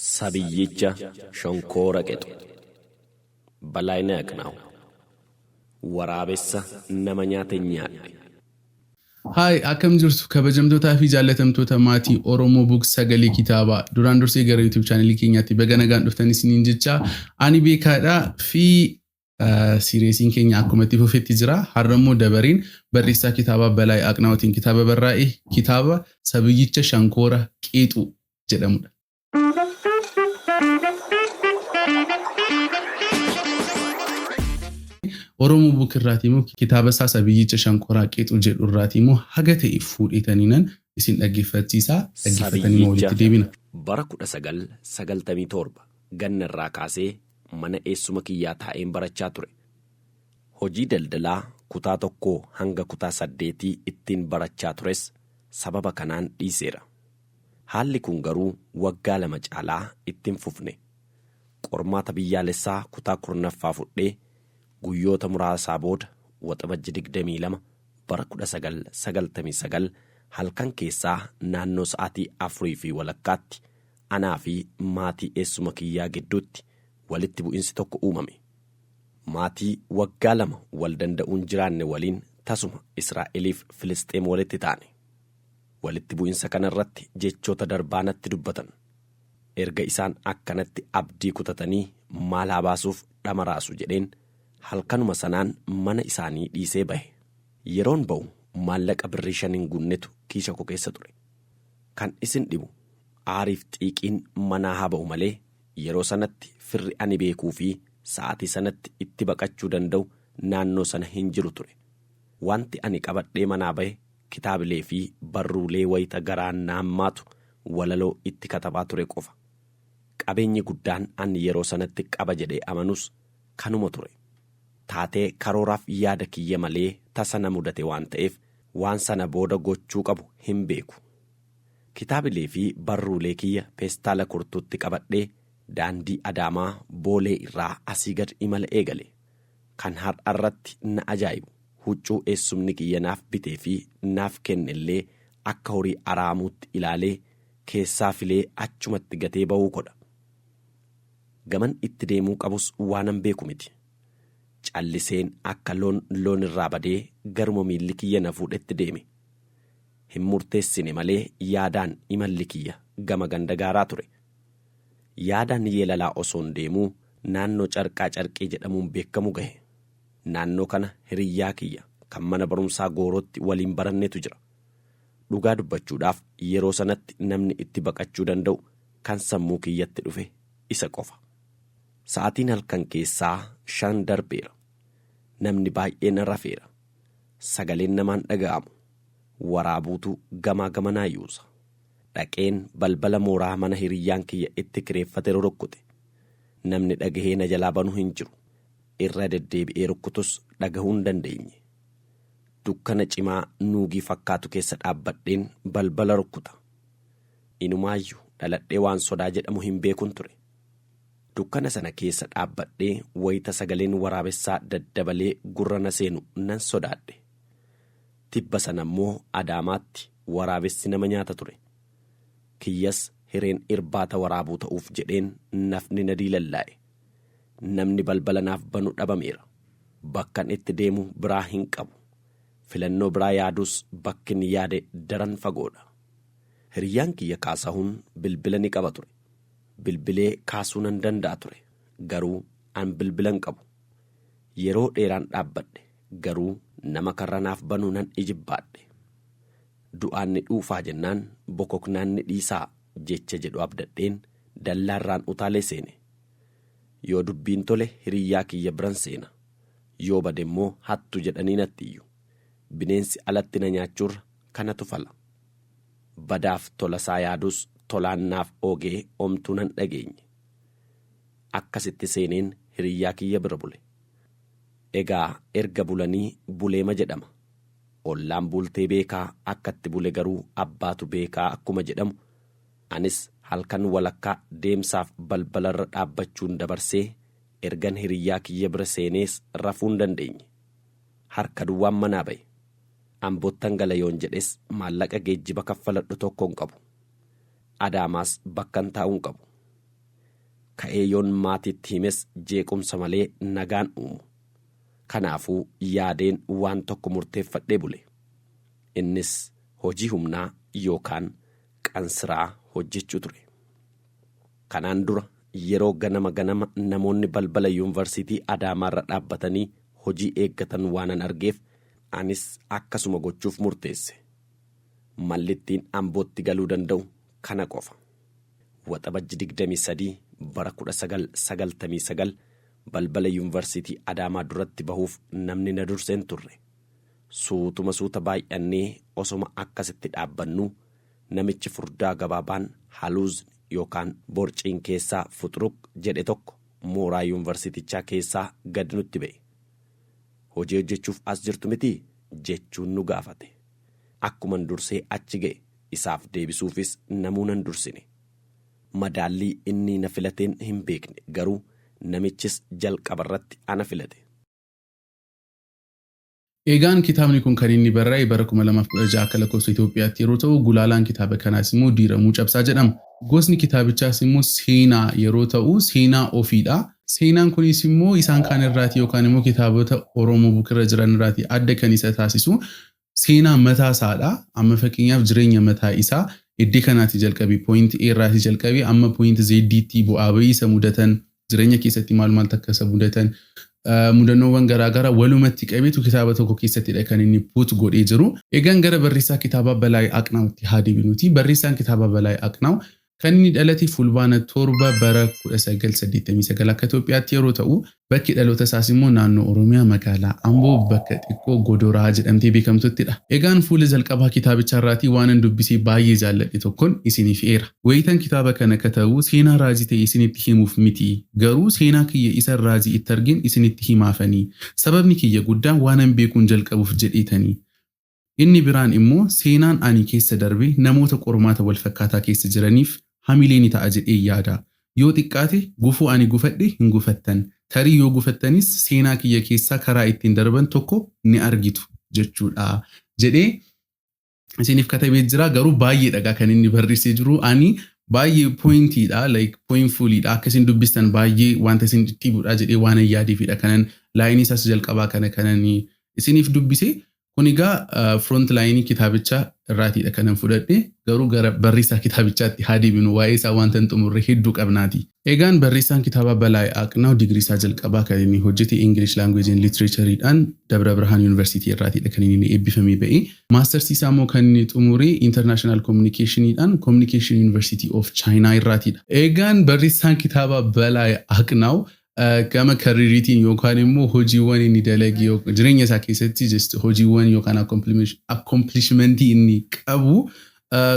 Sabiyyicha Shonkoora Qexu. Balaayinaa Aqnaaw. Waraabessa nama nyaate nyaadhe. Haay, akkam jirtu kabajamtootaa fi jaallatamtoota maatii Oromoo Book sagalee kitaabaa. Duraan dursee gara YouTube chaanelii keenyaatti baga nagaan dhuftan isiniin jecha ani beekaadha fi siireesiin keenya akkuma itti fufetti jira. Har'a immoo dabareen barreessaa kitaabaa Balaay Aqnaawtiin kitaaba barraa'e kitaaba Sabiyyicha Shankoora Qeexuu jedhamudha. Oromoo Book irraatii immoo kitaaba isaa Sabiyyicha Shankoraa Qeexuu jedhu irraatii immoo haga ta'e fuudheetaniinan isin dhaggeeffachiisa. Dhaggeeffatanii immoo Sabiyyicha walitti deebina. bara 1997 ganna irraa kaasee mana eessuma kiyyaa taa'een barachaa ture. Hojii daldalaa kutaa tokkoo hanga kutaa saddeetii ittiin barachaa tures sababa kanaan dhiiseera. Haalli kun garuu waggaa 2 caalaa itti hin fufne. Qormaata biyyaalessaa kutaa 10ffaa fudhee guyyoota muraasaa booda Waxabajji 22 bara 1999 halkan keessaa naannoo sa'aatii afurii fi walakkaatti anaa fi maatii eessuma kiyyaa gidduutti walitti bu'insi tokko uumame. Maatii waggaa 2 wal danda'uun jiraanne waliin tasuma Israa'eliif Filisxeem walitti taane. Walitti bu'insa kana irratti jechoota darbaa natti dubbatan. Erga isaan akkanatti abdii kutatanii maal haa baasuuf dhama raasu jedheen halkanuma sanaan mana isaanii dhiisee bahe. Yeroon ba'u maallaqa birrii 5 hin guunnetu kiisha koo keessa ture. Kan isin dhibu aariif xiiqiin manaa haa ba'u malee yeroo sanatti firri ani beekuu fi sa'aatii sanatti itti baqachuu danda'u naannoo sana hin jiru ture. Wanti ani qabadhee manaa bahe kitaabilee fi barruulee wayita garaan na hammaatu walaloo itti katabaa ture qofa. Qabeenyi guddaan an yeroo sanatti qaba jedhee amanus kanuma ture. Taatee karooraaf yaada kiyya malee tasa na mudate waan ta'eef waan sana booda gochuu qabu hin beeku. Kitaabilee fi barruulee kiyya peestaala kurtuutti qabadhee daandii Adaamaa Boolee irraa asii gad imala eegale. Kan har'arratti na ajaa'ibu huccuu eessumni kiyya naaf bitee fi naaf kenne illee akka horii araamuutti ilaalee keessaa filee achumatti gatee ba'uu kodha. Gaman itti deemuu qabus waanan beeku miti. Calliseen akka loon loon irraa badee garuma miilli kiyya na fuudhetti deeme. Hin murteessine malee yaadaan imalli kiyya gama ganda gaaraa ture. Yaadaan yeelalaa osoon deemuu naannoo Carqaa Carqii jedhamuun beekamu gahe. Naannoo kana hiriyyaa kiyya kan mana barumsaa Goorootti waliin barannetu jira. Dhugaa dubbachuudhaaf yeroo sanatti namni itti baqachuu danda'u kan sammuu kiyyatti dhufe isa qofa. Sa'aatiin halkan keessaa 5 darbeera. Namni baay'een rafeera. Sagaleen namaan dhaga'amu. Waraabuutu gamaa gamanaa yuusa. Dhaqeen balbala mooraa mana hiriyyaan kiyya itti kireeffate rurukkute. Namni dhagahee na jalaa banu hin jiru. Irra deddeebi'ee rukkutus dhagahuu hin dandeenye. Dukkana cimaa nuugii fakkaatu keessa dhaabbadheen balbala rukkuta. Inumaayyu dhaladhee waan sodaa jedhamu hin beekun ture. Dukkana sana keessa dhaabbadhee wayita sagaleen waraabessaa daddabalee gurra na seenu nan sodaadhe. Tibba sana immoo Adaamaatti waraabessi nama nyaata ture. Kiyyas hireen irbaata waraabuu ta'uuf jedheen nafni na diilallaa'e. Namni balbala naaf banu dhabameera. Bakkan itti deemu biraa hin qabu. Filannoo biraa yaadus bakkin yaade daran fagoodha. Hiriyyaan kiyya Kaasahuun bilbila ni qaba ture. Bilbilee kaasuu nan danda'a ture. Garuu an bilbila hin qabu. Yeroo dheeraan dhaabbadhe. Garuu nama karra naaf banu nan ijibbaadhe. Du'aan ni dhuufaa jennaan bokoknaan ni dhiisaa jecha jedhu abdadheen dallaarraan utaalee seene. Yoo dubbiin tole hiriyyaa kiyya biran seena. Yoo bade immoo hattu jedhanii natti iyyu. Bineensi alatti na nyaachuurra kanatu fala. Badaaf tolasaa yaadus tolaan naaf oogee omtuu nan dhageenye. Akkasitti seeneen hiriyyaa kiyya bira bule. Egaa erga bulanii buleema jedhama. Ollaan bultee beekaa akkatti bule garuu abbaatu beekaa akkuma jedhamu anis halkan walakkaa deemsaaf balbalarra dhaabbachuun dabarsee ergan hiriyyaa kiyya bira seenees rafuu hin dandeenye. Harka duwwaan manaa ba'e. Ambottan gala yoon jedhes maallaqa geejjiba kaffaladhu tokko hin qabu. Adaamaas bakkan taa'u hin qabu. Ka'ee yoon maatiitti himes jeequmsa malee nagaan uumu. Kanaafuu yaadeen waan tokko murteeffadhee bule. Innis hojii humnaa yookaan qansiraa hojjechuu ture. Kanaan dura yeroo ganama ganama namoonni balbala Yuunivarsiitii Adaamaarra dhaabbatanii hojii eeggatan waanan argeef, anis akkasuma gochuuf murteesse. Malli ittiin Ambootti galuu danda'u kana qofa. Waxabajji 23 bara 1999 balbala Yuunivarsiitii Adaamaa duratti bahuuf namni na dursee hin turre. Suutuma suuta baay'annee osoma akkasitti dhaabbannuu, namichi furdaa gabaabaan haluuzni yookaan borciin keessaa fuxuruq jedhe tokko mooraa yuunivarsiitichaa keessaa gad nutti ba'e. "Hojii hojjechuuf as jirtu mitii?" jechuun nu gaafate. Akkuman dursee achi ga'e isaaf deebisuufis namuu nan dursine. Madaallii inni na filateen hin beekne, garuu namichis jalqaba irratti ana filate. Egaan kitaabni kun kan inni barraa'e bara 2016 akka lakkoofsa Itoophiyaatti yeroo ta'u, gulaalaan kitaaba kanaas immoo Diiramuu Cabsaa jedhama. Gosni kitaabichaas immoo seenaa yeroo ta'u, seenaa ofiidha. Seenaan kunis immoo isaan kaan irraati yookaan immoo kitaabota Oromoo Book irra jiran irraati adda kan isa taasisu seenaa mataa isaadha. Amma fakkeenyaaf jireenya mataa isaa iddoo kanaati jalqabee, point A irraati jalqabee amma point Z'tti bu'aa bahii isa mudatan, jireenya keessatti maal maaltu akka isa mudatan, mudannoowwan garaagaraa walumatti qabeetu kitaaba tokko keessattidha kan inni put godhee jiru. Egaan gara barreessaa kitaabaa Balaay Aqnaawutti haa deebinuuti. Barreessaan kitaabaa Balaay Aqnaaw kan inni dhalate Fulbaana 7 bara 1989 akka Itoophiyaatti yeroo ta'u, bakki dhaloota isaas immoo naannoo Oromiyaa, magaalaa Amboo, bakka xiqqoo Godoraa jedhamtee beekamtuttidha. Egaan fuula jalqabaa kitaabichaa irraatii waan an dubbisee baay'ee jaalladhe tokkoon isiniif eera. "Wayitan kitaaba kana katabu seenaa raajii ta'e isinitti himuuf miti. Garuu seenaa kiyya isa raajii itti argin isinitti himaafanii. Sababni kiyya guddaan waanan beekuun jalqabuuf jedheetanii. Inni biraan immoo seenaan ani keessa darbe namoota qormaata wal fakkaataa keessa jiraniif hamilee ni ta'a jedhee yaada. Yoo xiqqaate gufuu ani gufadhe hin gufattan. Tarii yoo gufattanis seenaa kiyya keessaa karaa ittiin darban tokko ni argitu jechuudha" jedhee isiniif katabee jira. Garuu baay'ee dhagaa kan inni barreessee jiru ani baay'ee pointiidha, like pointfuliidha, akka isin dubbistan baay'ee wanta isin dhibudha jedhee waan hin yaadeefidha kanan lineii isaas jalqabaa kana kanan isiniif dubbise. Kun egaa front lineii kitaabicha irraatiidha kanan fudhadhe. Garuu gara barreessaa kitaabichaatti haa deebinu, waa'ee isaa wanta hin xumurre hedduu qabnaati. Egaan barreessaan kitaaba Balaay Aqnaaw digirii isaa jalqabaa kan inni hojjete English Language and Literature'dhaan Dabra Birhaan Yuunivarsiitii irraatiidha kan inni eebbifamee ba'e. Maastarsii isaa immoo kan inni xumure International Communication'dhaan Communication University of China irraatiidha. Egaan barreessaan kitaaba Balaay Aqnaaw gama careeriitiin yookaan immoo hojiiwwan inni dalage, jireenya isaa keessatti just hojiiwwan yookaan accomplishmentii inni qabu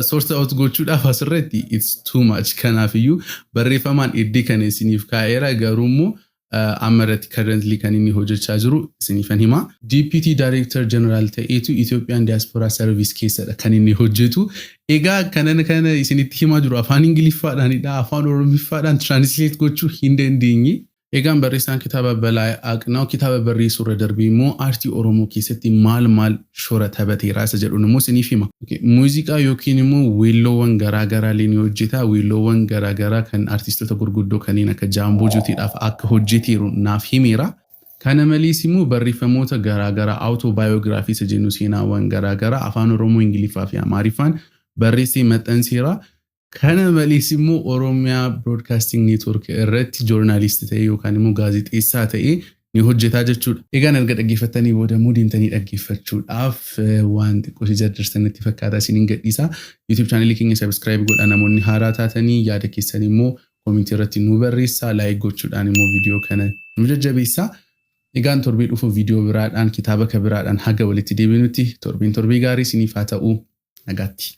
sort out gochuudhaaf asirratti it's too much. Kanaafiyyuu barreeffamaan iddii kana isiniif kaa'eera, garuu immoo amma irratti currently kan inni hojjechaa jiru isiniifan hima. Deputy Director General ta'eetu Ethiopian Diaspora Service keessadha kan inni hojjetu. Egaa kanan kana isinitti himaa jiru afaan Ingiliffaadhaanidha. Afaan Oromiffaadhaan translate gochuu hin dandeenye. Egaan barreessaan kitaaba Balaay Aqnaaw kitaaba barreessuu irra darbee immoo aartii Oromoo keessatti maal maal shoora taphateera isa jedhuun immoo isiniif hima. Muuziqaa yookiin immoo weelloowwan garaagaraa illee ni hojjeta. Weelloowwan garaagaraa kan artistoota gurguddoo kanneen akka Jaamboo Juutiidhaaf akka hojjeteeru naaf himeera. Kana malees immoo barreeffamoota garaagaraa, autobiography isa jennu, seenaawwan garaagaraa afaan Oromoo, Ingiliffaa fi Amaariffaan barreessee maxxanseera. Kana malees immoo Oromiyaa Broadcasting Network irratti journalist ta'ee yookaan immoo gaazexeessaa ta'ee ni hojjetaa jechuudha. Egaan erga dhaggeeffattanii booda immoo deemtanii dhaggeeffachuudhaaf waan xiqqoo si jarjarsan natti fakkaata, isiniin gadhiisa. YouTube channelii keenya subscribe godhaa namoonni haaraa taatanii, yaada keessan immoo commentii irratti nu barreessaa, like gochuudhaan immoo viidiyoo kana nu jajjabeessaa. Egaan torbee dhufu viidiyoo biraadhaan, kitaaba kan biraadhaan haga walitti deebinutti torbeen torbee gaarii isiniif haa ta'u, nagaatti.